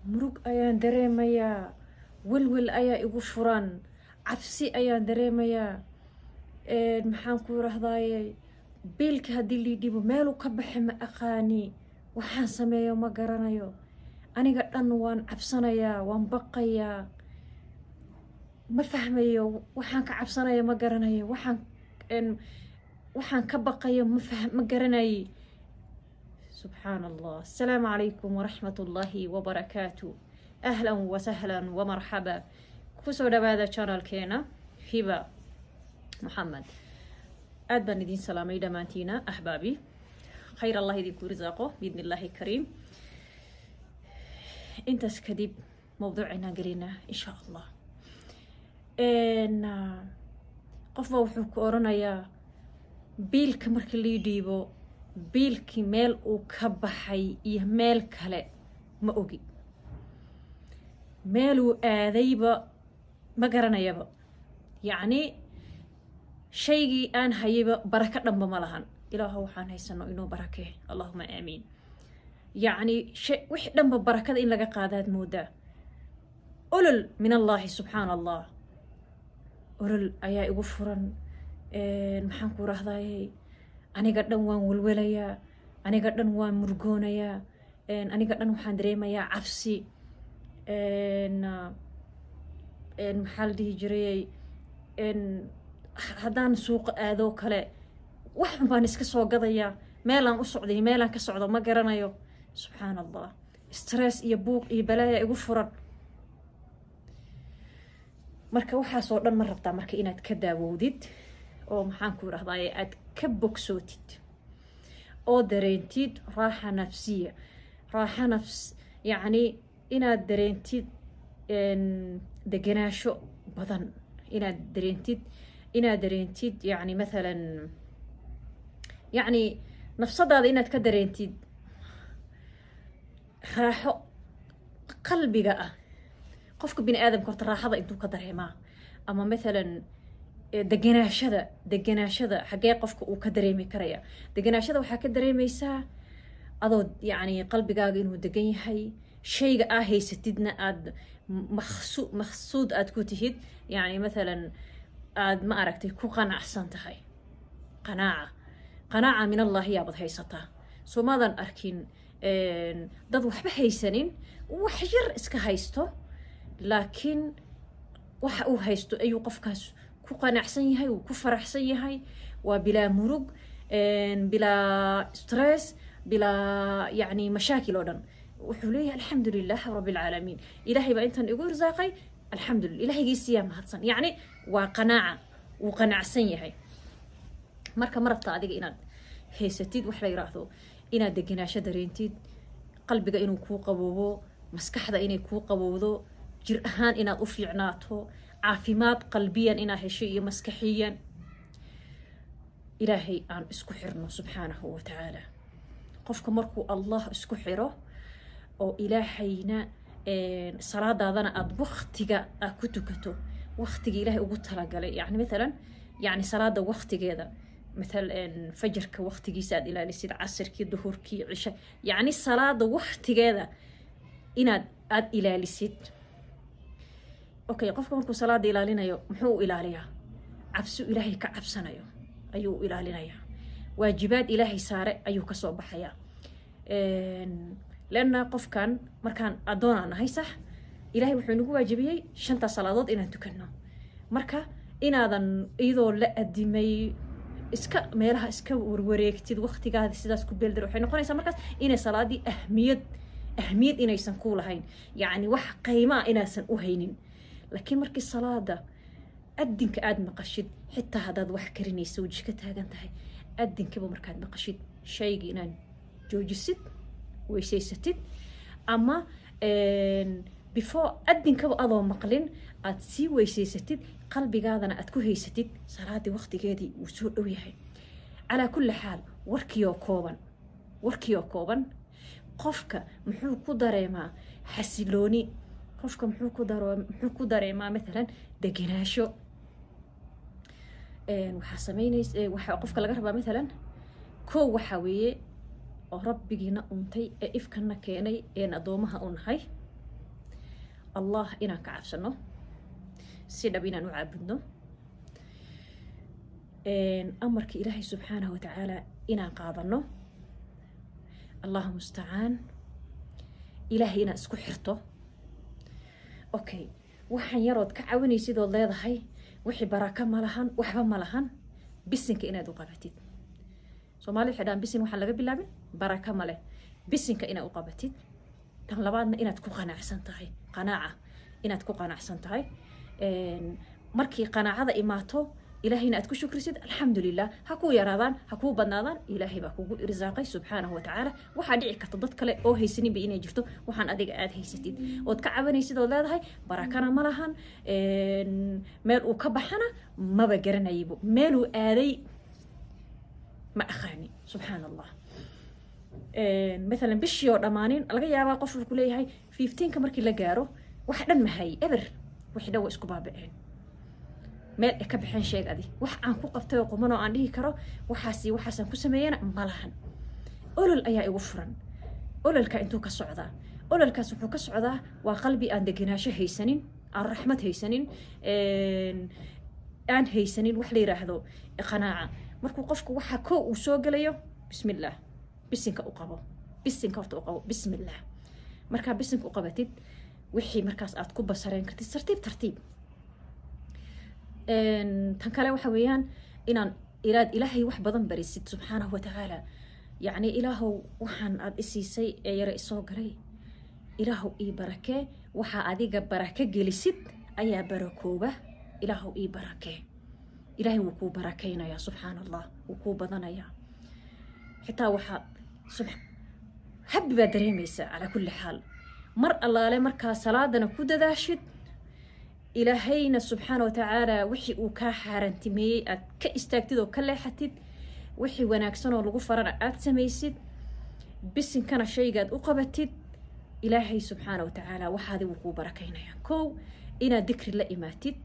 Murug ayaan dareemayaa, welwel ayaa igu furan, cabsi ayaan dareemayaa. Maxaan ku irahdaye, biilka haddii lii dhibo meeluu ka baxa ma aqaani, waxaan sameeyo ma garanayo, aniga dhan waan cabsanayaa, waan baqayaa, ma fahmayo waxaan ka cabsanayo, ma garanayo waxaan ka baqayo, ma garanaye. Subxaan Allah. Asalaamu calaykum waraxmat ullaahi wabarakaatu. Ahlan wasahlan wamarxaba. Kusoo dhawaada channelkeena Hiba Moxamed. Aad baan idiin salaamay dhammaantiina, axbaabi. Khayr Allah idinku risaaqo biidni illaahi kariim. Intaas kadib mawduucinaan gelinaa, insha Allah. Qofba wuxuu ku oranayaa, biilka marka lii dhiibo, biilkii meel uu ka baxay iyo meel kale ma ogi, meeluu aadayba ma garanayaba, yacni shaygii aan hayayba barako dhanba ma lahan. Ilaaho, waxaan haysano inuu barakee, allahuma aamiin. Yacni wixii dhanba barakada in laga qaadaad moodaa. Olol min allahi, subxaana Allah, olol ayaa igu furan. Maxaan ku rahdaayey, aniga dhan waan welwelayaa, aniga dhan waan murgoonayaa, aniga dhan waxaan dareemayaa cabsi. Maxaa la dhihi jirayey, haddaan suuqa aadoo kale wax un baan iska soo gadayaa, meelaan u socday, meelaan ka socdo ma garanayo. Subxaan Allah, stress iyo buuq iyo balaaya igu furan. Marka waxaasoo dhan ma rabtaa marka inaad ka daawowdid oo, maxaan ku idhahdaye, aad ka bogsootid oo dareentid raaxa nafsiya, raaxa nafs, yacni inaad dareentid deganaasho badan, inaad dareentid yacni mathalan, yacni nafsadaada inaad ka dareentid raaxo qalbiga ah? Qofka bini aadamka horta raaxada intuu ka dareemaa, ama mathalan deganaashada xaggee qofka uu ka dareemi karaya? Deganaashada waxaa ka dareemeysaa adoo yacni qalbigaaga inuu degan yahay, shayga aa haysatidna aad maqsuud aad ku tihid, yacni mathalan aad, ma aragtay, ku qanacsan tahay. Qanaaca, qanaaca min allahi yaabaad haysataa. Soo maadan arkin dad waxba haysanin, wax yar iska haysto, laakiin waxa uu haysto ayuu qofkaas ku qanacsan yahay, uu ku faraxsan yahay? Waa bilaa murug, bilaa stress, bilaa yacni mashaakil oo dhan. Wuxuu leeyahay, "Alxamdu lilah rabbi alcaalamiin, Ilaahay baa intan igu irsaaqay, alxamdulillah, Ilahaygiisiyaa mahadsan." Yacni waa qanaaca, wuu qanacsan yahay. Marka ma rabta adiga inaad haysatid wax la yiraahdo inaad deganaasho dareentid, qalbiga inuu kuu qaboobo, maskaxda inay kuu qabowdo, jir ahaan inaad u fiicnaato, caafimaad qalbiyan inaad hesho iyo maskaxiyan? Ilaahay aan isku xirno subxaanahu wa tacaala. Qofka markuu Allah isku xiro oo Ilaahayna salaadaadana aada waktiga aad ku tukato, waktiga Ilaahay ugu talagalay, yani mathalan, yani salaada waktigeeda, maal fajarka waktigiisa aad ilaalisid, casirkii, duhurkii, cisha, yacni salaada waktigeeda inaad aada ilaalisid. Okay, qofka markuu salaada ilaalinayo muxuu u ilaaliyaa? Cabsi Ilaahay ka cabsanayo ayuu u ilaalinayaa, waajibaad Ilaahay saare ayuu kasoo baxayaa. Leanna qofkan markaan addoon aan nahay, sax, Ilahay wuxuu nagu waajibiyey shanta salaadood inaan tukano. Marka inaadan iyadoo la adimay iska meelaha iska warwareegtid, waktigaadi sidaas ku beeldar, waxay noqonaysaa markaas inay salaadii ahmiyad inaysan ku lahayn, yacni wax qiimaa inaysan u haynin. Laakiin markii salaada adinka aada maqashid, xitaa haddaad wax karinaysa oo jiko taagan tahay, adinkiiba markaad maqashid shayga inaad joojisid, weysaysatid, ama before adinkaba adoo maqlin aad sii weysaysatid, qalbigaadana aad ku haysatid salaadii waqtigeedii wuu soo dhow yahay. Calaa kulli xaal, warkiioo kooban, qofka muxuu ku dareemaa xasilooni? Qofka muxuu ku dareemaa mathalan deganaasho? Waxaa sameynaysa, waxaa qofka laga rabaa mathalan, kow waxaa weeye oo Rabbigiina untay ee ifkana keenay een addoomaha u nahay. Allah inaan ka cabsano, si dhab inaan u caabudno, amarka Ilaahay subxaanahu watacaala inaan qaadano. Allahu mustacaan. Ilaahay inaad isku xirto. Okay, waxaan yarood ka caawinaysid ood leedahay wixii baraka ma lahan, waxba ma lahan, bisinka inaad u qabatid. Soomaali waxay dhahaan bisin waxaan laga bilaabin baraka ma leh. Bisinka inaad u qabatid. Tan labaadna inaad ku qanacsan tahay, qanaaca inaad ku qanacsan tahay. Markii qanaacada imaato, Ilaahayna aad ku shukrisid, alxamdulilah. Ha kuu yaraadaan, ha kuu badnaadaan, Ilaahay baa kugu irsaaqay subxaanahu watacaala. Waxaa dhici karta dad kale oo haysaninba inay jirto waxaan adiga aad haysatid ood ka cabanaysid ood leedahay barakana ma lahan, meel uu ka baxana maba garanaybo, meeluu aaday ma aqaani. Subxaan Allah. Maalan bishii oo dhammaanin laga yaabaa qof wuxuu ku leeyahay 15-ka markii la gaaro wax dhan mahay eber, wixii dhan waa isku baaba'een, meel ay ka baxeen sheeg adi, wax aan ku qabtay oo quman oo aan dhihi karo waxaasi waxaasaan ku sameeyana ma lahan, olol ayaa igu furan. Ololka intuu ka socdaa? Ololkaas wuxuu ka socdaa waa qalbi aan deganaasho haysanin, aan raxmad haysanin, aan haysanin wax la yiraahdo qanaaca. Markuu qofku waxa koo uu soo gelayo, bismillaah, bisinka u qabo, bisinka horta u qabo, bismillaah. Markaa bisinka u qabatid, wixii markaas aad ku basareen kartid tartiib tartiib. Tan kale waxa weeyaan inaan ilaad Ilaahay wax badan barisid subxaanahu watacaala. Yacni Ilaahow, waxaan aad isiisay ee yare isoo galay, Ilaahow ii barakee. Waxaa adiga barake gelisid ayaa barakooba. Ilaahow ii barakee. Ilaahay wuu kuu barakeynayaa, subxaan Allah, wuu kuu badanayaa. Xitaa waxaa habi baad dareemaysaa. Calaa kulli xaal, mar allaale markaa salaadana ku dadaashid, Ilaahayna subxaana watacaala wixii uu kaa xaaraantimeeyey aad ka istaagtid oo ka leexatid, wixii wanaagsan oo lagu farana aad samaysid, bisinkana shaygaad u qabatid, Ilaahay subxaana watacaala waxaadi wuu kuu barakeynayaa. Kow, inaad dikri la imaatid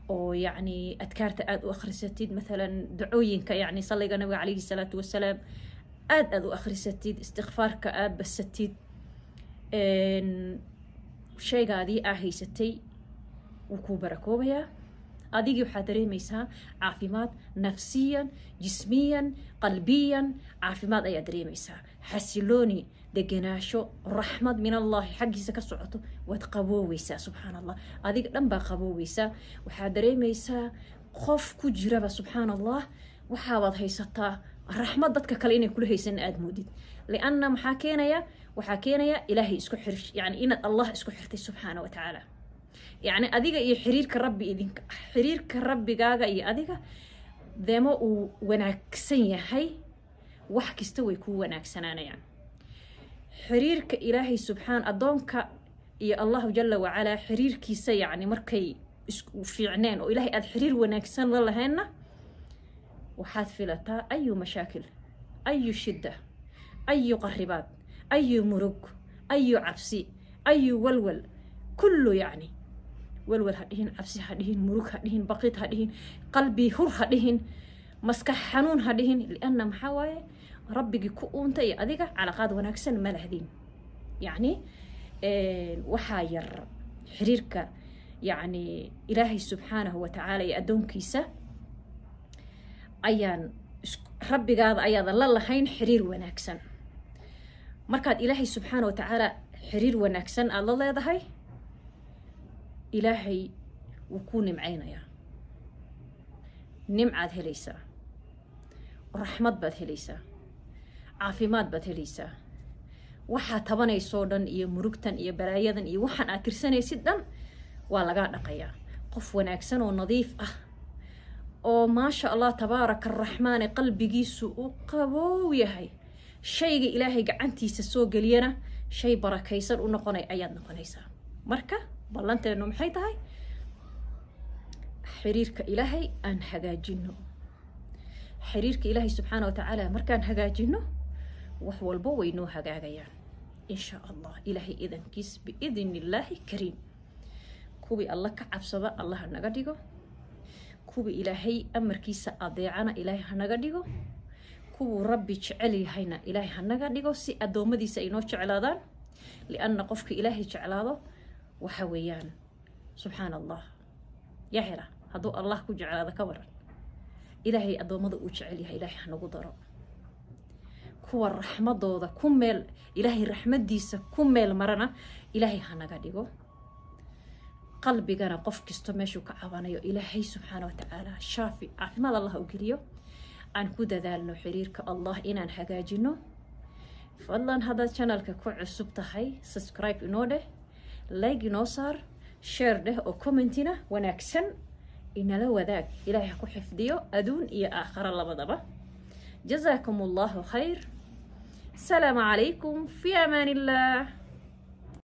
oo yacni adkaarta aada u akhrisatid, mathalan dacooyinka, yacni salliga Nabiga calayhi salaatu wasalaam aad u akhrisatid, istikfaarka aad basatid, shaygaadii aa haysatay wuu kuu barakoobayaa. Adigii waxaad dareemaysaa caafimaad nafsiyan, jismiyan, qalbiyan. Caafimaad ayaa dareemaysaa, xasilooni, deganaasho, raxmad min Allahi xaggiisa ka socoto. Waad qabooweysaa, subxaan Allah, adiga dhan baa qabooweysaa. Waxaad dareemaysaa qof ku jiraba, subxaan Allah, waxaabaad haysataa raxmad dadka kale inay kula haysan aada moodid. Lianna maxaa keenaya? Waxaa keenaya Ilaahay isku xir, yani inaad Allah isku xirtay subxaana wa tacaala. Yacni adiga iyo xiriirka Rabbi idinka, xiriirka Rabbigaaga iyo adiga deemo uu wanaagsan yahay, wax kasta way kuu wanaagsanaanayaan. Xiriirka Ilaahay subxaan, addoonka iyo Allahu jala wacalaa xiriirkiisa, yacni markay isku fiicneen oo Ilaahay aada xiriir wanaagsan la lahaynna, waxaad filataa ayu mashaakil, ayu shidda, ayu qaribaad, ayu murug, ayu cabsi, ayu walwal, kullu. Yacni walwal ha dhihin, cabsi ha dhihin, murug ha dhihin, baqid ha dhihin, qalbi hur ha dhihin, maskax xanuun ha dhihin. Lianna maxaa waaye? Rabbigii ku uunta iyo adiga calaqaad wanaagsan ma lahdin. Yacni waxaa yar xiriirka, yacni Ilaahay subxaanahu watacaala iyo addoonkiisa ayaan, Rabbigaada ayaadan la lahayn xiriir wanaagsan. Markaad Ilaahay subxaana watacaala xiriir wanaagsan aada la leedahay, Ilaahay wuu kuu nimcaynayaa, nimcaad helaysaa, raxmad baad helaysaa, caafimaad baad helaysaa. Waxaa tabanaysoo dhan iyo murugtan iyo balaayadan iyo waxaan aad tirsanaysid dhan waa lagaa dhaqayaa. Qof wanaagsan oo nadiif ah oo maasha Allah tabaaraka araxmaane qalbigiisu u qaboow yahay, shayga Ilaahay gacantiisa soo geliyana shay barakaysan u noqonay ayaad noqonaysaa. Marka ballanteenu maxay tahay? Xiriirka Ilaahay aan hagaajino. Xiriirka Ilaahay subxaana watacaala markaan hagaajino, wax walbo way noo hagaagayaan insha Allah, Ilaahay idankiis, biidni Illaahi kariim. Kuwii Alla ka cabsada Allah ha naga dhigo, kuwii Ilaahay amarkiisa adeecana Ilaahay ha naga dhigo, kuwuu Rabbi jecel yahayna Ilaahay ha naga dhigo, si addoommadiisa ay noo jeclaadaan. Lianna qofka Ilaahay jeclaado Waxa weeyaan, subxaana Allah, yaa hela hadduu Allah ku jeclaado? Ka waran Ilaahay addoommada uu jecel yahay? Ilaahay hanagu daro kuwa raxmadooda ku meel, Ilaahay raxmadiisa ku meel marana Ilaahay hanaga dhigo. Qalbigana qof kasto meeshuu ka cabanayo, Ilaahay subxaana watacaala shaafi, caafimaad Allah u geliyo. Aan ku dadaalno xiriirka Allah inaan hagaajino. Fadlan, haddaad channelka ku cusub tahay, subscribe inoo dheh, like inoo saar, share dheh, oo commentina wanaagsan inala wadaag. Ilaahay ha ku xifdiyo aduun iyo aakhara labadaba. Jazaakum Allahu khayr. Asalaamu calaykum, fi amaan Illah.